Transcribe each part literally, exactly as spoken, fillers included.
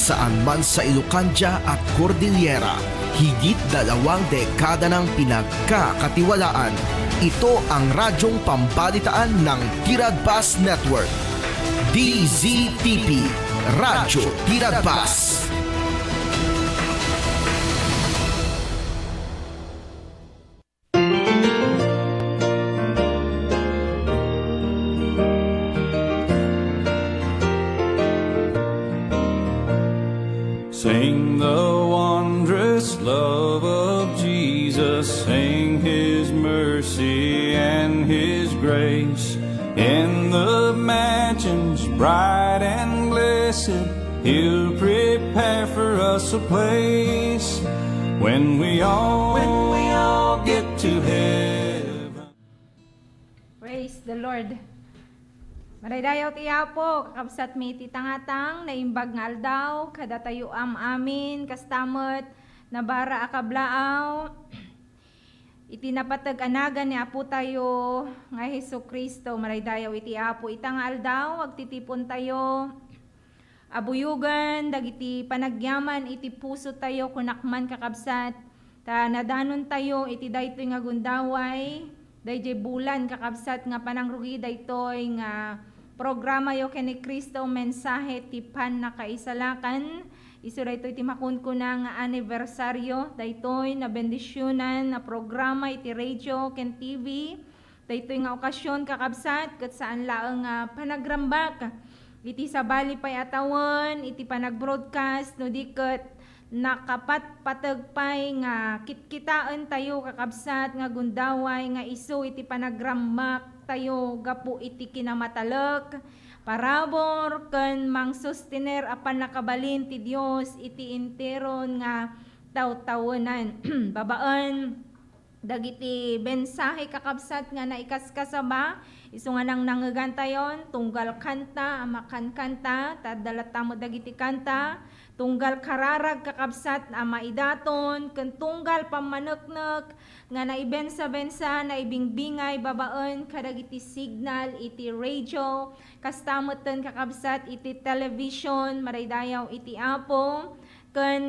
Saan man sa Ilocandia at Cordillera, higit dalawang dekada nang pinagkakatiwalaan. Ito ang radyong pambalitaan ng Tiradbas Network. D Z T P, Radyo Tiradbas. Sing the wondrous love of Jesus, sing his mercy and his grace. In the mansions bright and blessed, he'll prepare for us a place when we all, when we all get to heaven. Praise the Lord. Madaydayaw ti Apo, kakabsat mi ti tangatang, naimbag nga aldaw, kadatayo am-amin, kasta met, nabara a kablaaw, iti napateg a nagan ni Apo tayo nga Jesu-Cristo, madaydayaw iti Apo. Ita nga aldaw, agtitipon tayo, abuyogen dagiti panagyaman iti puso tayo, kunak man, kakabsat, ta nadanon tayo iti daytoy nga gundaway, daydiay bulan, kakabsat, nga panangrugi daytoy nga programayo ken ni Cristo, mensahe ti pannakaisalakan. Isu daytoy ti makunkuna nga anibersario, daytoy nabendisionan a programa iti radio ken T V. Daytoy nga okasion, kakabsat, ket saan laeng nga panagrambak iti sabali pay a tawen, iti panag-broadcast, no di ket nakapatpateg pay nga kitkitaentayo, kakabsat, nga gundaway nga isu iti panagrambaktayo gapu iti kinamatalek, parabur, ken mangsostener a pannakabalin ti Dios iti interon nga tawtawenan. Babaen dagiti mensahe, kakabsat, nga naikaskasaba, isu nga nangnangegantayon, tunggal kanta a makankanta, ta adda latta met dagiti kanta, tunggal kararag, kakabsat, a maidaton, ken tunggal pammaneknek nga naibensa-bensa, naibingbingay babaen kadagiti signal iti radio, kasta metten, kakabsat, iti television, madaydayaw iti Apo, ken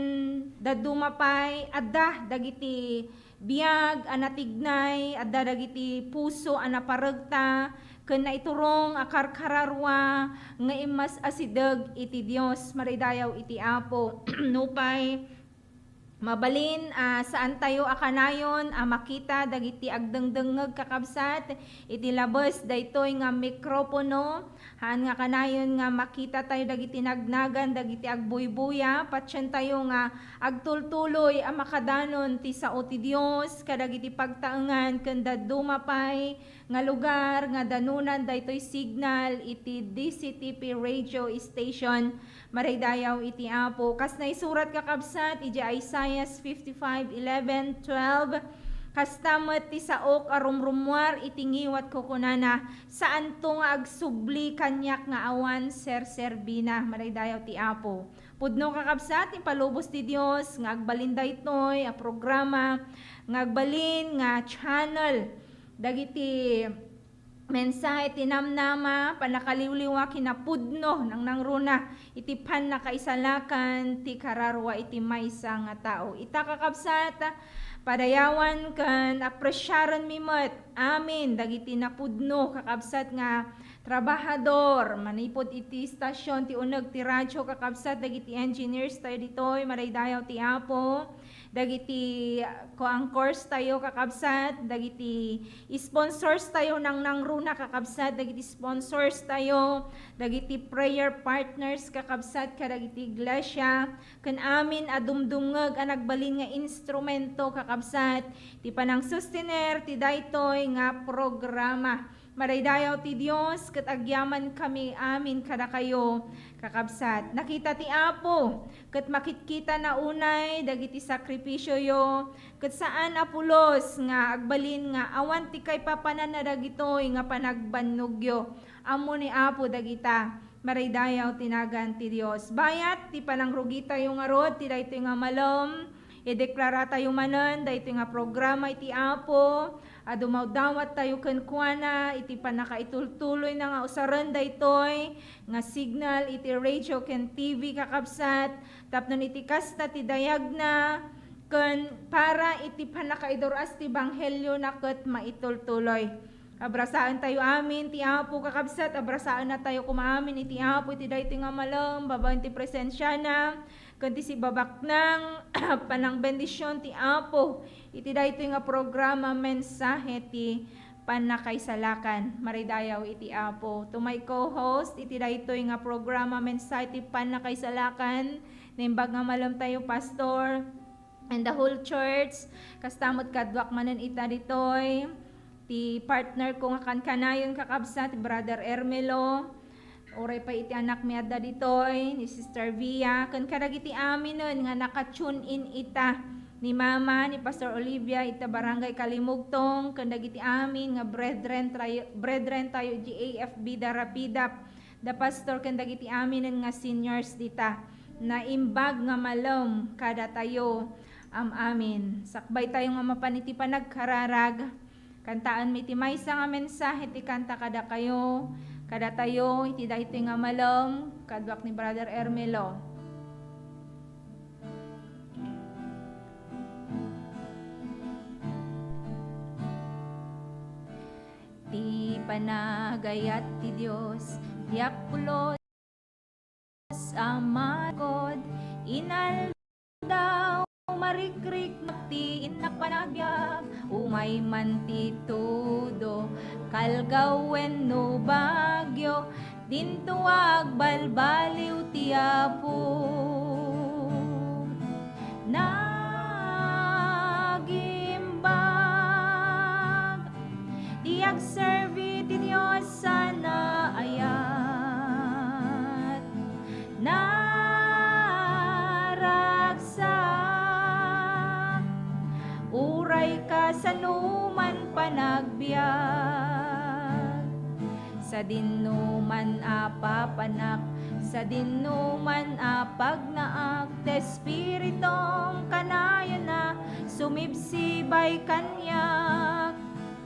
dadduma pay, adda dagiti biag a natignay, adda dagiti puso a naparegta, ken naiturong a karkararua nga immas-asideg iti Dios, madaydayaw iti Apo. Nupay mabalin a saantayo a kanayon a makita dagiti agdengdengngeg, kakabsat, iti labes daytoy nga mikropono, haan nga kanayon nga makitatayo dagiti nagnagan, dagiti agbuybuya, patientayo nga agtultuloy a makadanon ti sao ti Dios kadagiti pagtaengan ken dadduma pay nga lugar nga danunan daytoy signal iti D C T P radio station. Madaydayaw iti Apo. Kas naisurat, kakabsat, iti Isaiah fifty-five eleven, twelve, kasta met ti saok a rumrummuar iti ngiwatko, kunana, saanto nga agsubli kaniak nga awan serserbina. Madaydayaw ti Apo. Pudno, kakabsat, impalubos ti Dios nga agbalin daytoy a programa, nga agbalin nga channel dagiti mensahe ti namnama, pannakaliwliwa, kinapudno, nangnangruna iti pannakaisalakan ti kararua iti maysa nga tao. Ita, kakabsat, padayawan ken apresiarenmi met amin dagiti napudno, kakabsat, nga trabahador manipud iti stasyon ti uneg ti radio, kakabsat, dagiti engineers tayo ditoy, madaydayaw ti Apo, dagiti co-anchors tayo, kakabsat, dagiti sponsors tayo, nangnangruna, kakabsat, dagiti sponsors tayo, dagiti prayer partners, kakabsat, kadagiti iglesia, ken amin a dumdumngeg a nagbalin nga instrumento, kakabsat, ti panangsostener ti daytoy nga programa. Madaydayaw ti Dios ket agyamankami amin kadakayo, kakabsat. Nakita ti Apo ket makitkitana unay dagiti sakripisioyo, ket saan a pulos nga agbalin nga awan ti kaipapananna dagitoy nga panagbannogyo. Ammo ni Apo dagita. Madaydayaw ti nagan ti Dios. Bayat ti panangrugitayo ngarud ti daytoy nga malem, Ideklaratayo manen daytoy nga programa iti Apo a dumawdawattayo kenkuana iti pannakaitultuloyna nga usaren daytoy nga signal iti radio ken T V, kakabsat, tapno iti kasta ti dayagna ken para iti pannakaidur-as ti ebanghelio na ket maitultuloy. Abrasaentayo amin ti Apo, kakabsat, abrasaennatayo koma amin iti Apo iti daytoy nga malem babaen ti presensiana ken ti sibabaknang panangbendision ti Apo iti daytoy nga programa, Mensahe ti Pannakaisalakan. Maridayaw iti Apo. To my co-host iti daytoy nga programa, Mensahe ti Pannakaisalakan, naimbag nga malemtayo, Pastor, and the whole church. Kasta met kaduak manen ita ditoy, ti partner ko nga kankanayon, kakabsat, Brother Ermelo. Uray pay iti anakmi adda ditoy, ni Sister Via, ken kadagiti aminen nga naka-tune in ita, ni Mama, ni Pastor Olivia, ita Barangay Kalimugtong, ken dagiti amin nga brethren tayo, brethren tayo iti A F B da Rapidap, da Pastor, ken dagiti aminen nga seniors dita. Naimbag nga malem kadatayo, am-amin. Sakbay tayo nga mapan iti panagkararag. Kantaenmi ti maysa nga mensahe ti kanta kadakayo, kadatayo, iti daytoy nga malem, kaduak ni Brother Ermelo. Ti panagayat ti Dios, diak pulos a marikod, inaldaw, marikriknak ti innak panagbiag, umay man ti tudo, kalgaw wenno bagyo, dinto agbalbaliw ti Apo. Nagimbag ti agserbi ti Dios a naayat. Naragsak, uray kasano man panagbiag. Sadino man a papanak, sadino man a pagnaak, ti Espiritum kanayon a sumibsibay kaniak.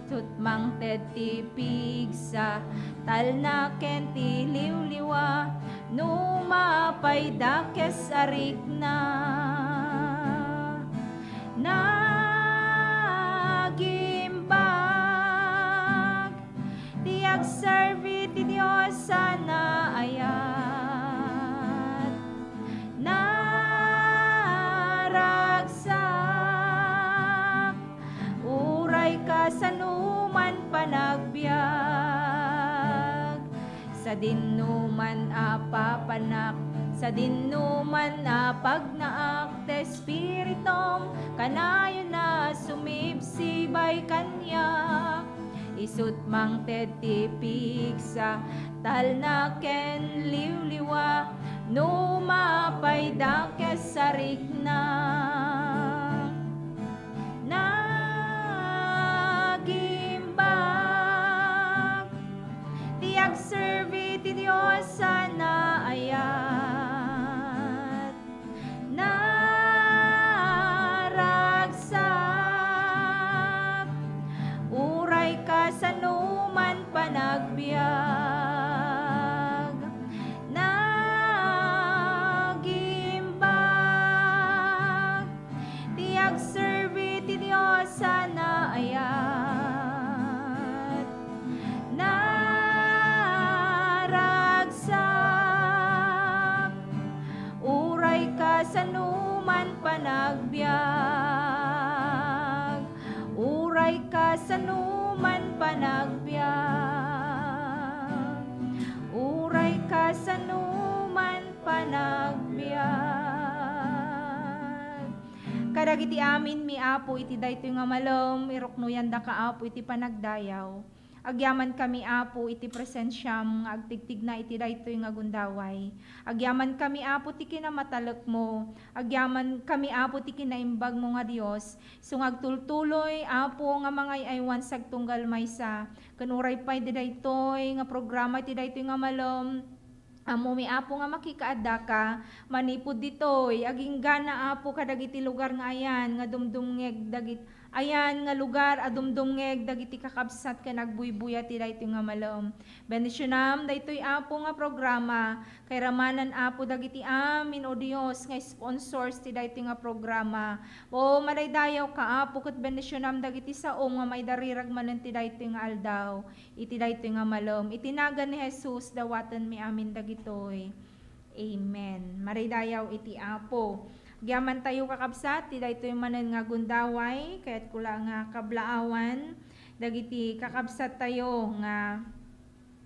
Isut' mangted ti pigsa, talna ken ti liwliwa, no mapay dakes a rikna. Nagimbag ti agserbi ti Dios a naayat. Naragsak, uray kasano man panagbiag. Sadino man a papanak, sadino man a pagnaak, ti Espiritum kanayon a sumibsibay kaniak. Isut' mangted ti pigsa, talna ken liwliwa, no mapay dakes a rikna. Nagimbag ti agserbi ti Dios a naayat. Naragsak, uray kasano man panagbiag. Nagimbag ti agserbi ti Dios a naayat. Naragsak, uray kasano man panagbiag, uray kasano man panagbiag, uray kasano man panagbiag. Kadagiti aminmi, Apo, iti daytoy nga malem, iruknoyandaka, Apo, iti panagdayaw. Agyamankami, Apo, iti presensiam nga agtigtigna iti daytoy nga gundaway. Agyamankami, Apo, ti kinamatalekmo. Agyamankami, Apo, ti kinaimbagmo nga Dios. Isu nga agtultuloy, Apo, nga mangay-aywan sagtunggal maysa. Ken uray pay daytoy nga programa iti daytoy nga malem, Ammomi, Apo, nga makikaaddaka. Manipud ditoy, aginggana, Apo, kadagiti lugar nga ayan nga dumdumngeg dagit-, ayan nga lugar a dumdumngeg dagiti kakabsat ken agbuybuya ti daytoy nga malem. Bendisionam daytoy, Apo, nga programa. Kairamanan, Apo, dagiti amin, O Dios, nga sponsors ti daytoy nga programa. O, madaydayaw ka, Apo, ket bendisionam dagiti sao nga maidarirag manen ti daytoy nga aldaw. Iti daytoy nga malem, iti nagan ni Jesus, dawatenmi amin dagitoy. Amen. Madaydayaw iti Apo. Agyamantayo, kakabsat, ti daytoy manen nga gundaway, kayatko la nga kablaawan dagiti kakabsattayo nga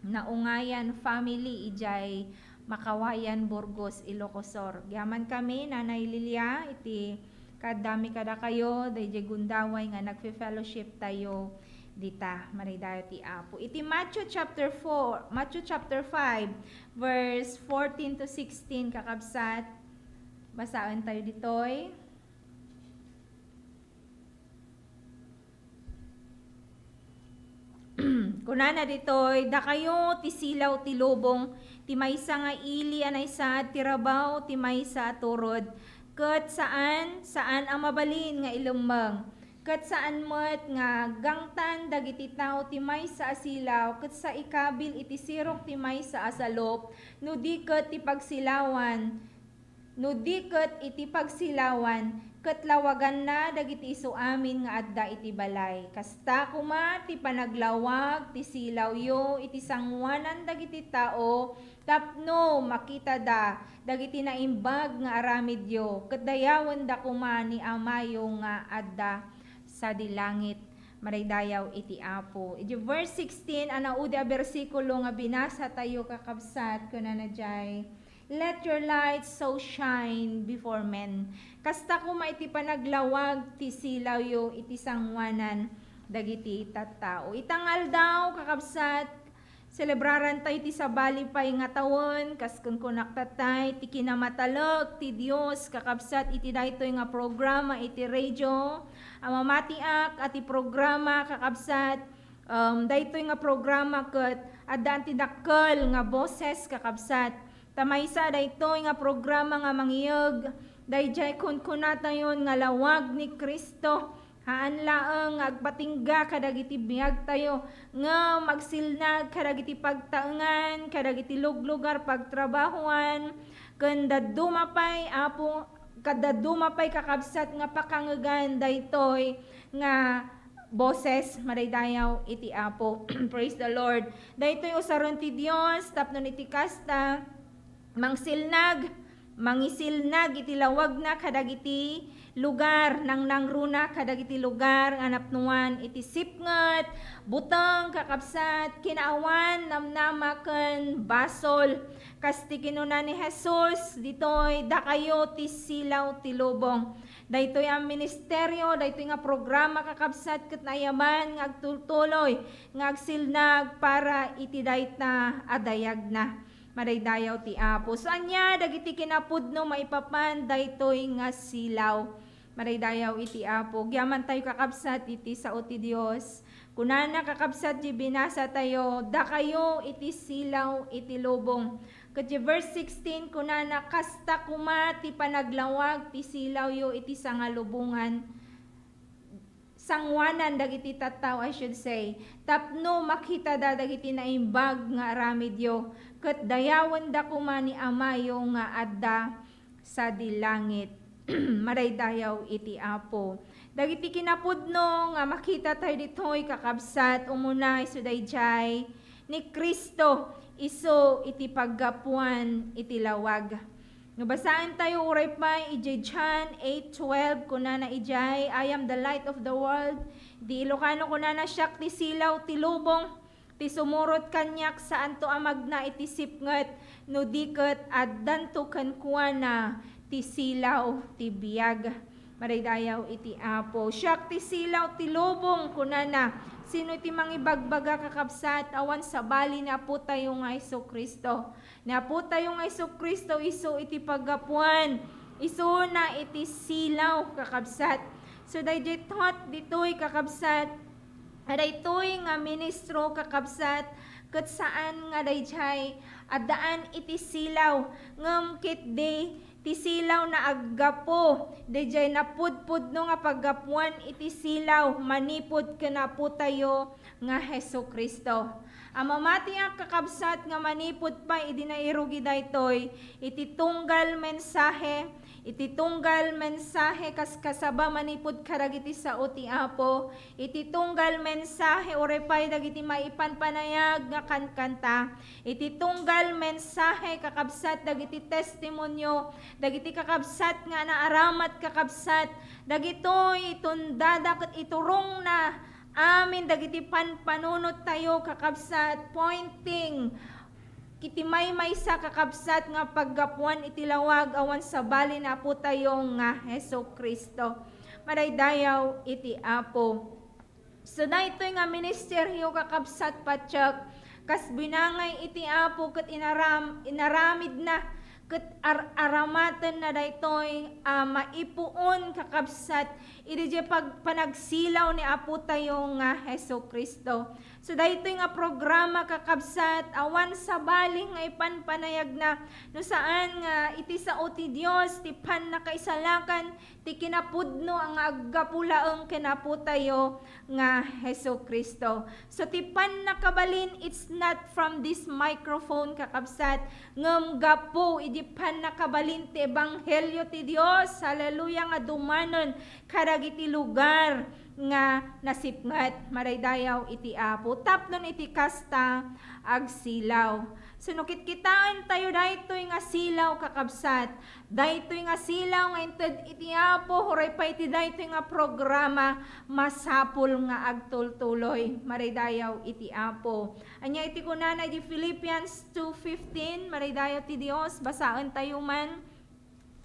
naungayan family idiay Makawayan, Burgos, Ilocos Sur. Agyamankami, Nanay Lilia, iti kaaddami kadakayo, daydiay gundaway nga nagfe-fellowshiptayo dita. Madaydayaw ti Apo. Iti Matthew chapter four, Matthew chapter five, verse fourteen to sixteen, kakabsat, basaentayo ditoy. Kunana ditoy, "Dakayo ti silaw ti lubong, ti maysa nga ili a naisad ti rabaw ti maysa a turod, ket saan, saan a mabalin nga ilemmeng. Ket saan met nga gangtan dagiti tao ti maysa a silaw, ket saikabil iti sirok ti maysa a salup, no di ket ti pagsilawan, no di ket iti pagsilawan, ket lawaganna dagiti isu amin nga adda iti balay. Kasta koma ti panaglawag ti silawyo iti sangoanan dagiti tao tapno makitada dagiti naimbag nga aramidyo, ket dayawenda koma ni Amayo nga adda sadi langit." Madaydayaw iti Apo. Iti verse sixteen a naudi a bersikulo nga binasatayo, kakabsat, kunana diay, "Let your light so shine before men." Kasta koma iti panaglawag ti silawyo iti sangoanan dagiti tattao. Ita nga aldaw, kakabsat, selebrarantayo ti sabali pay nga tawen, kas kunkunak tatay, ti kinamatalek ti Dios, kakabsat, iti daytoy nga programa iti radio a mamatiak a ti programa, kakabsat, um, daytoy nga programa ket addaan ti dakkel nga boses, kakabsat. Ta maysa daytoy nga programa nga mangiyeg daydiay kunkunatayon nga lawag ni Cristo. Haan laeng nga agpatingga kadagiti biagtayo ngem agsilnag kadagiti pagtaengan, kadagiti luglugar pagtrabahoan, ken dadduma pay, Apo, ket dadduma pay, kakabsat, nga pakangegan daytoy nga boses. Madaydayaw iti Apo. Praise the Lord. Daytoy usaren ti Dios tapno iti kasta, mangsilnag, mangisilnag iti lawagna kadagiti lugar, nangnangruna kadagiti lugar nga napnuan iti sipnget, buteng, kakabsat, kinaawan, namnama, ken basol. Kas ti kinuna ni Jesus, ditoy, "Dakayo ti silaw ti lubong." Daytoy a ministerio, daytoy nga programa, kakabsat, ket naayaban nga agtultuloy nga agsilnag para iti dayta a dayagna. Madaydayaw ti Apo. So, ania dagiti kinapudno maipapan daytoy nga silaw? Madaydayaw iti Apo. Agyamantayo, kakabsat, iti sao ti Dios. Kunana, kakabsat, ti binasatayo, "Dakayo iti silaw iti lubong." Ket ti verse sixteen, kunana, "Kasta koma ti panaglawag ti silawyo iti sangalubongan." Sangoanan dagiti tattao, I should say, tapno makitada dagiti naimbag nga aramidyo, ket dayawenda koma ni Amayo nga adda sadi langit. Madaydayaw iti Apo. Dagiti kinapudno nga makitatayo ditoy, kakabsat, umuna isu daydiay ni Cristo, isu iti paggapuan iti lawag. No basaentayo uray pay idiay John eight twelve, kunana idiay, "I am the light of the world." Iti Ilocano, kunana, "Siak ti silaw ti lubong. Ti sumurot kaniak, saanto a magna iti sipnget, no di ket addanto kenkuana ti silaw ti biag." Madaydayaw iti Apo. "Siak ti silaw ti lubong," kunana. Sino ti mangibagbaga, kakabsat? Awan sabali ni Apotayo nga Jesu-Cristo. Ni Apotayo nga Jesu-Cristo, isu iti paggapuan, isuna iti silaw, kakabsat. So, daydiay thought ditoy, kakabsat, a daytoy nga ministro, kakabsat, Ket saan nga daydiay addaan iti silaw, ngem ketdi ti silaw nga aggapu daydiay napudpudno nga paggapuan iti silaw manipud ken Apotayo nga Jesu-Cristo. A mamatiak, kakabsat, nga manipud pay idi nairugi daytoy, iti tunggal mensahe, iti tunggal mensahe kas kasaba manipud kadagiti sao ti Apo, iti tunggal mensahe uray pay dagiti maipanpanayag nga kankanta, iti tunggal mensahe, kakabsat, dagiti testimonio, dagiti kakabsat nga naaramat, kakabsat, dagitoy itundada ket iturongna amin dagiti panpanunottayo, kakabsat, pointing iti maymaysa, kakabsat, nga paggapuan iti lawag awan sabali ni Apotayo nga Jesu-Cristo. Madaydayaw iti Apo. So, daytoy nga ministerio, kakabsat, patiek, kas binangay iti Apo ket inaram-, inaramidna ket ar-, aramatenna daytoy a maipuon, kakabsat, idi diay pag-, panagsilaw ni Apotayo nga Jesu-Cristo. So, daytoy nga programa, kakabsat, awan sabali nga ipanpanayagna no saan nga iti sao ti Dios ti pannakaisalakan ti kinapudno a nga aggapu laeng ken Apotayo nga Jesu-Cristo. So, ti pannakabalin, it's not from this microphone, kakabsat, ngem gapu idi pannakabalin ti ebanghelio ti Dios, hallelujah, nga dumanen kadagiti lugar nga nasipnget. Madaydayaw iti Apo. Tapno iti kasta, agsilaw. So, no kitkitaentayo daytoy nga silaw, kakabsat, daytoy nga silaw nga inted iti Apo, uray pay iti daytoy nga programa, masapul nga agtultuloy. Madaydayaw iti Apo. Ania iti kunana iti Philippians two fifteen? Madaydayaw ti Dios, basaentayo man.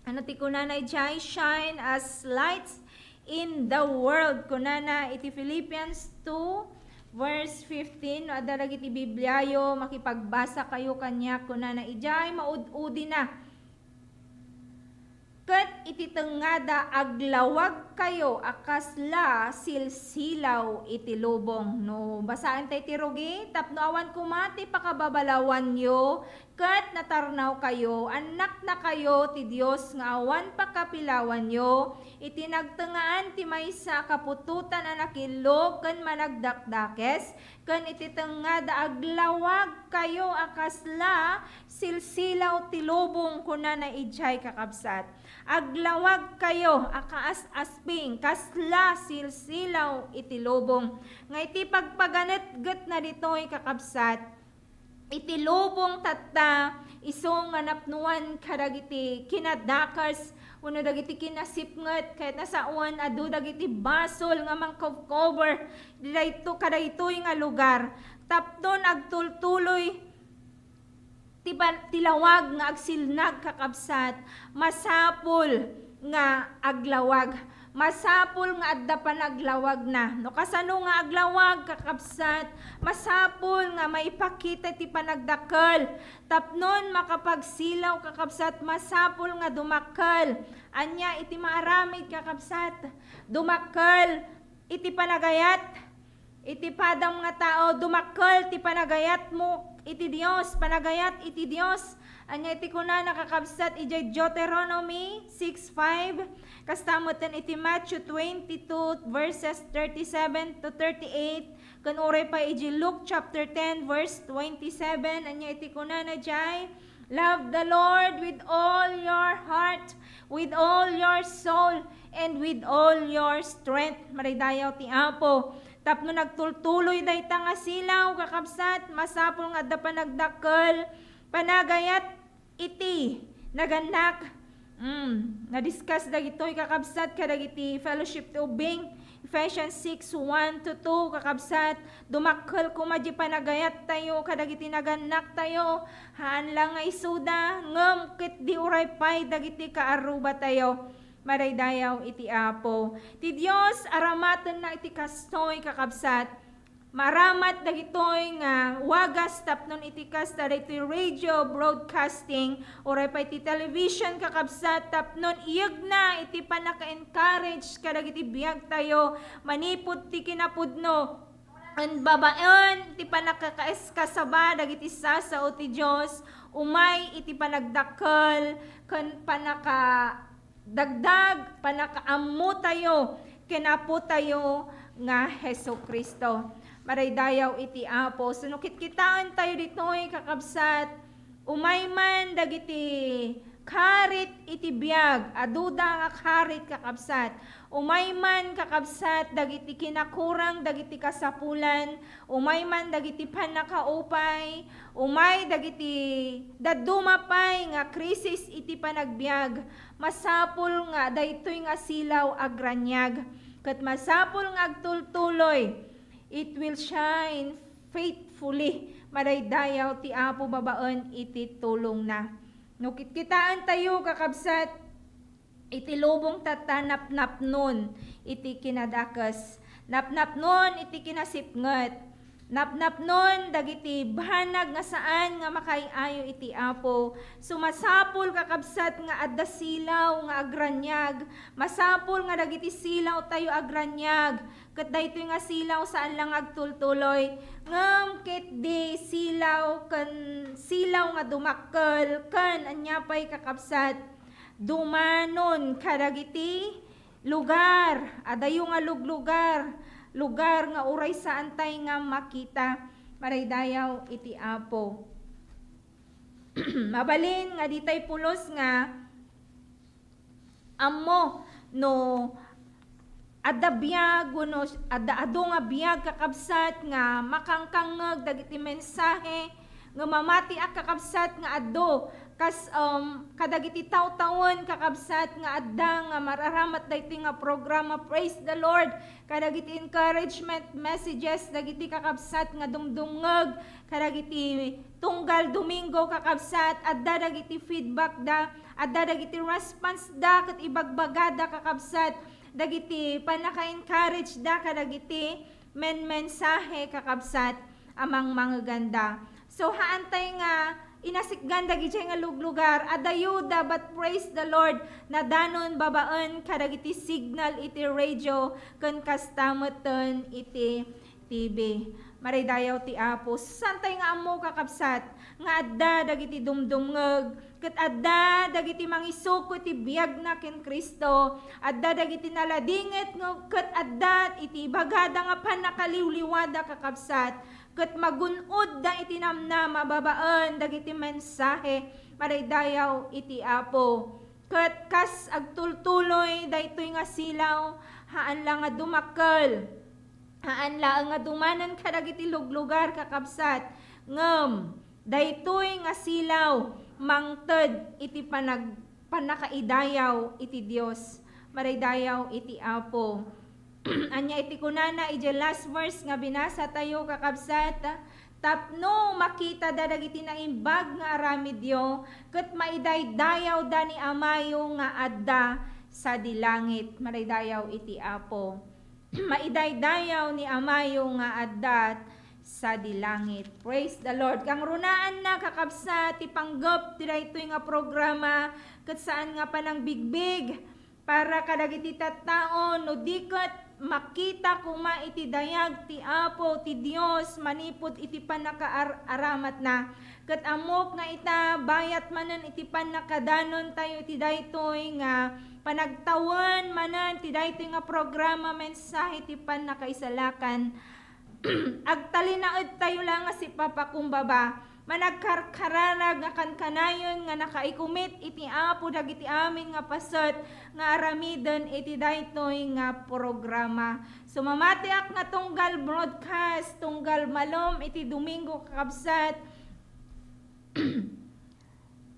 Ano ti kunana idiay? "Shine as lights in the world," kunana iti Philippians two, verse fifteen. No adda dagiti Bibliayo, makipagbasa kayo kaniak. Kunana idiay, maud-udina. Ket iti tengngada, aglawagkayo a kasla silsilaw iti lubong. No, basaentayo ti rugi, tapno awan koma ti pakababalawanyo, ket natarnawkayo, annaknakayo ti Dios nga awan pakapilawanyo, iti nagtengngaan ti maysa a kaputotan a nakillo ken managdakdakes, ken iti tengngada, aglawagkayo a kasla silsilaw ti lubong, kunana idiay, kakabsat. Aglawagkayo a kaas-asping kasla silsilaw iti lubong. Nga iti pagpaganetgetna ditoy, kakabsat, iti lubong tatta, isu nga napnoan kadagiti kinadakes wenno dagiti kinasipnget, ket nasaoan adu dagiti basol nga mangkobkober dayto-, kadaytoy nga lugar. Tapnon agtultuloy ti ba-, ti lawag nga agsilnag, kakabsat, masapul nga aglawag. Masapul nga adda panaglawagna. No kasano nga aglawag, kakabsat, masapul nga maipakita ti panagdakkel. Tapnon makapagsilaw, kakabsat, masapul nga dumakkel. Ania iti maaramid, kakabsat? Dumakkel iti panagayat. Iti padam nga tao, dumakkel ti panagayatmo iti Dios, panagayat iti Dios. Ania iti kunana, kakabsat, idiay Deuteronomy six five, kasta metten iti Matthew twenty-two, verses thirty-seven to thirty-eight, ken uray pay idiay Luke chapter ten, verse twenty-seven. Ania iti kunana diay? "Love the Lord with all your heart, with all your soul, and with all your strength." Madaydayaw ti Apo. Tapno nagtultuloy dayta nga silaw, kakabsat, masapul nga adda panagdakkel, panagayat iti nagannak. Mm, na-discuss dagitoy, kakabsat, kadagiti Fellowship ti Ubing, Ephesians six, one to two, kakabsat, dumakkel koma di panagayattayo kadagiti nagannaktayo, haan la nga isuda, ngem ketdi uray pay dagiti kaarrubatayo. Madaydayaw iti Apo. Ti Dios, aramatenna iti kastoy, kakabsat. Maaramat dagitoy nga wagas tapnon iti kasta, daytoy radio broadcasting, uray pay ti television, kakabsat, tapnon iyegna iti pannaka-encourage kadagiti biagtayo manipud ti kinapudno. babaen ti pannakakaeskasaba dagiti sasao ti Dios, umay iti panagdakkel ken pannakadagdag, pannakaammotayo ken Apotayo nga Jesu-Cristo. Madaydayaw iti Apo. So, no kitkitaentayo ditoy, kakabsat, umay man dagiti karit iti biag, aduda nga karit, kakabsat. Umay man, kakabsat, dagiti kinakurang dagiti kasapulan, umay man dagiti pannakaupay, umay dagiti dadduma pay nga krisis iti panagbiag, masapul nga daytoy nga silaw agraniag, ket masapul nga agtultuloy. It will shine faithfully. Madaydayaw ti Apo babaen iti tulongna. No kitkitaentayo, kakabsat, iti lubong tatta, napnapnon iti kinadakes, napnapnon iti kinasipnget, napnapnon dagiti banag nga saan nga makaay-ayo iti Apo. So, masapul, kakabsat, nga adda silaw nga agraniag. Masapul nga dagiti silaw tayo agraniag. Ket daytoy nga silaw saan la nga agtultuloy, ngem ketdi silaw ken silaw nga dumakkel ken ania pay, kakabsat, dumanon kadagiti lugar, adayo nga luglugar, lugar nga uray saantay nga makita. Madaydayaw iti Apo. Mabalin nga ditay pulos nga ammo no adda biag wenno adda adu nga biag, kakabsat, nga makangkangngeg dagiti mensahe nga mamatiak, kakabsat, nga adu kas, um, kadagiti tawtawen, kakabsat, nga adda nga mararamat daytoy nga programa. Praise the Lord. Kadagiti encouragement messages dagiti kakabsat nga dumdumngeg kadagiti tunggal Domingo, kakabsat, adda dagiti feedback da, adda dagiti response da ket ibagbagada, kakabsat, dagiti pannaka-encourage da kadagiti menmensahe, kakabsat, a mangmangeganda. So, haantay nga inasikgan dagidiay nga luglugar, adayo da, but praise the Lord, nadanon babaen kadagiti signal iti radio ken kasta metten iti T V. Madaydayaw ti Apo. Saantay nga ammo, kakabsat, nga adda dagiti dumdumngeg, ket adda dagiti mangisuko iti biagna ken Cristo, adda dagiti naladinget nga, ket adda iti ibagada nga pannakaliwliwada, kakabsat, ket magun-odda iti namnama babaen dagiti mensahe. Madaydayaw iti Apo. Ket kas agtultuloy daytoy nga silaw, haan la nga dumakkel, haan laeng nga dumanen kadagiti luglugar, kakabsat, ngem daytoy nga silaw mangted iti panag-, pannakaidayaw iti Dios. Madaydayaw iti Apo. Ania iti kunana idiay last verse nga binasatayo, kakabsat? Tapno makitada dagiti naimbag nga aramidyo, ket maidaydayawda ni Amayo nga adda sadi langit. Madaydayaw iti Apo. Maidaydayaw ni Amayo nga adda sadi langit. Praise the Lord. Kangrunaanna, kakabsat, ti panggep ti daytoy nga programa, ket saan nga panangbigbig para kadagiti tattao, no di ket makita koma iti dayag ti Apo ti Dios manipud iti pannakaar-aramatna. Ket ammok nga ita, bayat manen iti pannakadanontayo iti daytoy nga panagtawen manen ti daytoy nga programa, mensahe ti pannakaisalakan. Agtalinaedtayo la nga sipapakumbaba, managkarkararag nga kankanayon nga nakaikumit iti Apo dagiti amin nga paset nga aramiden iti daytoy nga programa. So, mamatiak nga tunggal broadcast, tunggal malem iti Domingo, kakabsat.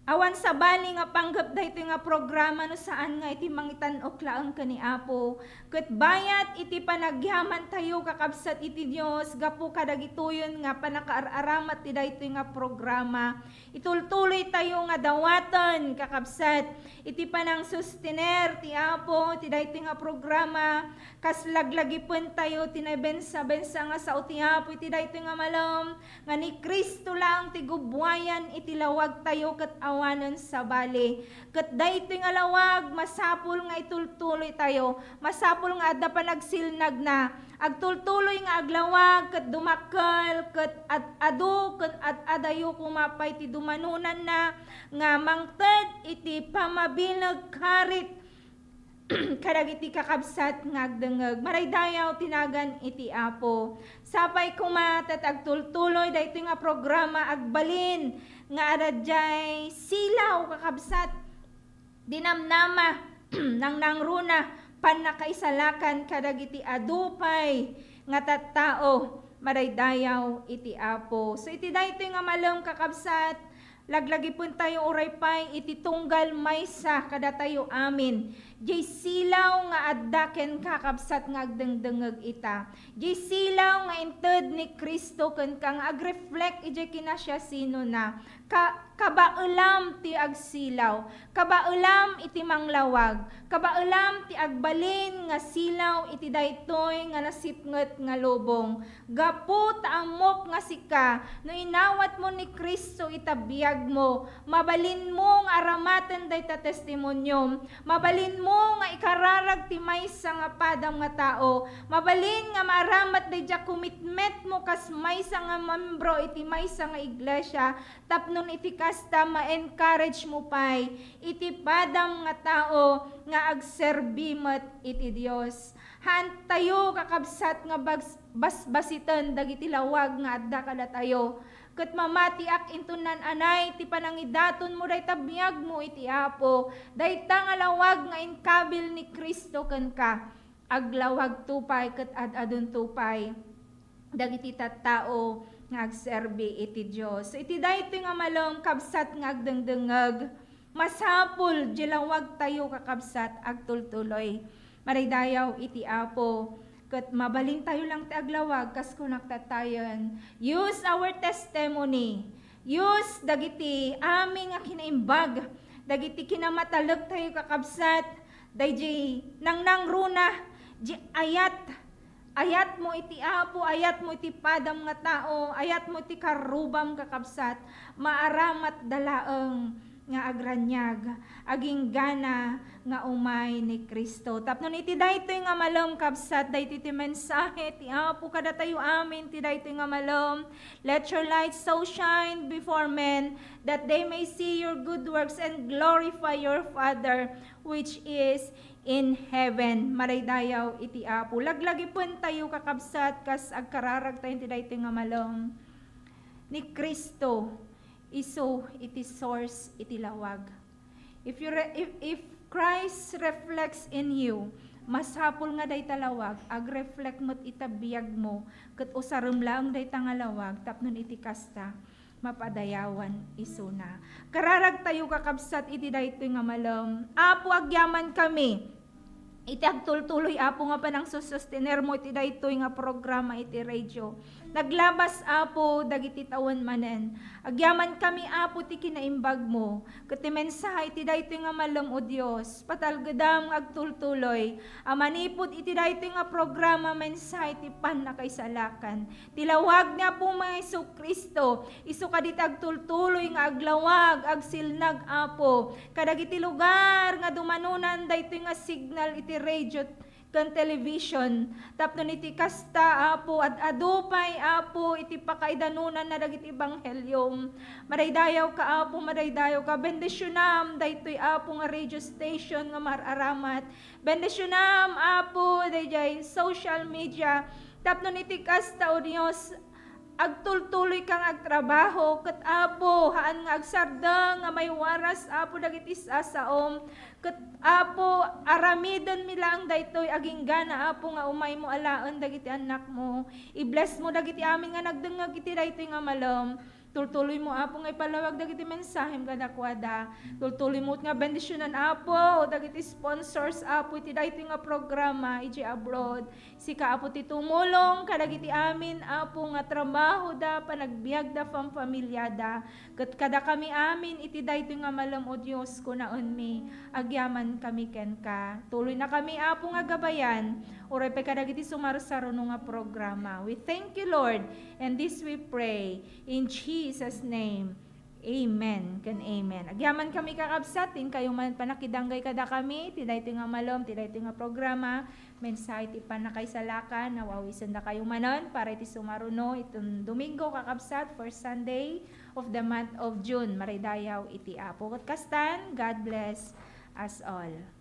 Awan sabali nga panggep daytoy nga programa no saan nga iti mangitan-ok laeng ken ni Apo, ket bayat iti panagyamantayo, kakabsat, iti Dios gapu kadagitoyen nga pannakaar-aramat ti daytoy nga programa. Itultuloytayo nga dawaten, kakabsat, iti panangsustener ti Apo iti daytoy nga programa, kas laglagipentayo ti naibensa-bensa nga sao ti Apo iti daytoy nga malem, nga ni Cristo laeng ti gubbuayan iti lawagtayo ket Wanen sabali. Ket daytoy nga lawag, masapul nga itultuloy tayo. Masapul nga adda panagsilnagna. Agtultuloy nga aglawag, ket dumakkel, ket ad-, adu, ket ad-, adayo koma pay ti dumanonanna nga mangted iti pammabileg karit kadagiti kakabsat nga agdengngeg. Maraydayaw ti nagan iti Apo. Sapay koma ta agtultuloy daytoy nga programa agbalin nga adda diay silaw, kakabsat, dinamnama, nangnangruna, pannakaisalakan kadagiti adu pay nga tattao. Maraydayaw iti Apo. So, iti daytoy nga malem, kakabsat, laglagipentayo uray pay iti tunggal maysa kadatayo amin. Diay silaw nga adda kenka, kabsat, nga agdengdengngeg ita. Diay silaw nga inted ni Cristo kenka nga agreflect idiay kinasiasinona. Ka-, kabaelam ti agsilaw. Kabaelam iti manglawag. Kabaelam ti agbalin nga silaw iti daytoy nga nasipnget nga lubong. Gapu ta ammok nga sika, no inawatmo ni Cristo ita biagmo, mabalinmo nga aramaten dayta testimoniom, mabalinmo nga ikararag ti maysa nga padam nga tao, mabalin nga maaramat daydiay commitmentmo kas maysa nga membro iti maysa nga iglesia, tapno iti kasta ma-encourage mo pay iti padam nga tao nga agserbi met iti Dios. Haantayo, kakabsat, nga bags-, basbasiten dagiti lawag nga adda kadatayo. Ket mamatiak inton naan-anay ti panangidatonmo dayta biagmo iti Apo, dayta nga lawag nga inkabil ni Cristo kenka. Aglawagto pay ket ad-adunto pay dagiti tattao nga agserbi iti Dios. So, iti daytoy nga malem, kabsat nga agdengdengngeg, masapul diay lawagtayo, kakabsat, agtultuloy. Maraydayaw iti Apo, ket mabalintayo lang ti aglawag, kas kunak tattayen. Use our testimony. Use dagiti amin nga kinaimbag, dagiti kinamatalektayo, kakabsat, daydiay nangnangruna, diay ayat, ayatmo iti Apo, ayatmo iti padam nga tao, ayatmo iti karrubam, kakabsat, maaramatda laeng nga agraniag, aginggana nga umay ni Cristo. Tapno iti daytoy nga malem, kabsat, daytoy ti mensahe ti Apo kadatayo amin, ti daytoy nga malem. Let your light so shine before men that they may see your good works and glorify your Father which is in heaven. Maraydayaw iti Apo. Laglagipentayo, kakabsat, kas agkararagtayo iti daytoy nga malem. Ni Cristo, isu iti source iti lawag. If you re-, if, if Christ reflects in you, masapul nga dayta lawag agreflect met ita biagmo, ket usarem laeng dayta nga lawag tapno iti kasta, mapadayawan isuna. Kararagtayo, kakabsat, iti daytoy nga malem. Apo, agyamankami iti agtultuloy, Apo, nga panangsusustenermo iti daytoy nga programa iti radio. Naglabas, Apo, dagiti tawen manen. Agyamankami, Apo, ti kinaimbagmo, ket ti mensahe iti daytoy nga malem, O Dios, patalgedam nga agtultuloy a manipud iti daytoy nga programa, mensahe ti pannakaisalakan. Ti lawag ni Apo nga Jesu-Cristo, isu kadagiti agtultuloy nga aglawag, agsilnag, Apo, kadagiti lugar nga dumanonan daytoy nga signal iti radio ken television. Tapno iti kasta, Apo, ad-adu pay, Apo, iti pakaidanonanna dagiti ebanghelio. Madaydayaw ka, Apo, madaydayaw ka. Bendisyonam daytoy, Apo, nga radio station nga mar-aramat. Bendisyonam, Apo, daydiay social media. Tapno iti kasta, O Dios, agtultuloy kang agtrabaho, ket, Apo, haan nga agsardeng nga maiwaras, Apo, dagiti sasaom. Ket, Apo, aramidenmi laeng daytoy aginggana, Apo, nga umaymo alaen dagiti annakmo. I-bless mo dagiti amin nga nagdengngeg iti daytoy nga malem. Tultuloymo, Apo, nga ipalawag dagiti mensahem kadakuada. Tultuloymo nga bendisionan, Apo, dagiti sponsors, Apo, iti daytoy nga programa idiay abroad. Sika, Apo, ti tumulong kadagiti amin, Apo, nga trabahoda, panagbiagda, pamfamiliada. Ket kadakami amin iti daytoy nga malem, O Dios, kunaenmi, agyamankami kenka. Tuloynakami, Apo, nga gabayan, uray pay kadagiti sumarsaruno nga programa. We thank you, Lord, and this we pray in Jesus' name. Amen ken amen. Agyamankami, kakabsat, ti inkayo man panakidanggay kadakami, ti daytoy nga malem, ti daytoy nga programa, mensahe ti pannakaisalakan, nawawisendakayo manen para iti sumaruno, iton Domingo, kakabsat, first Sunday of the month of June, maridayaw iti Apo. Ket kastan, God bless us all.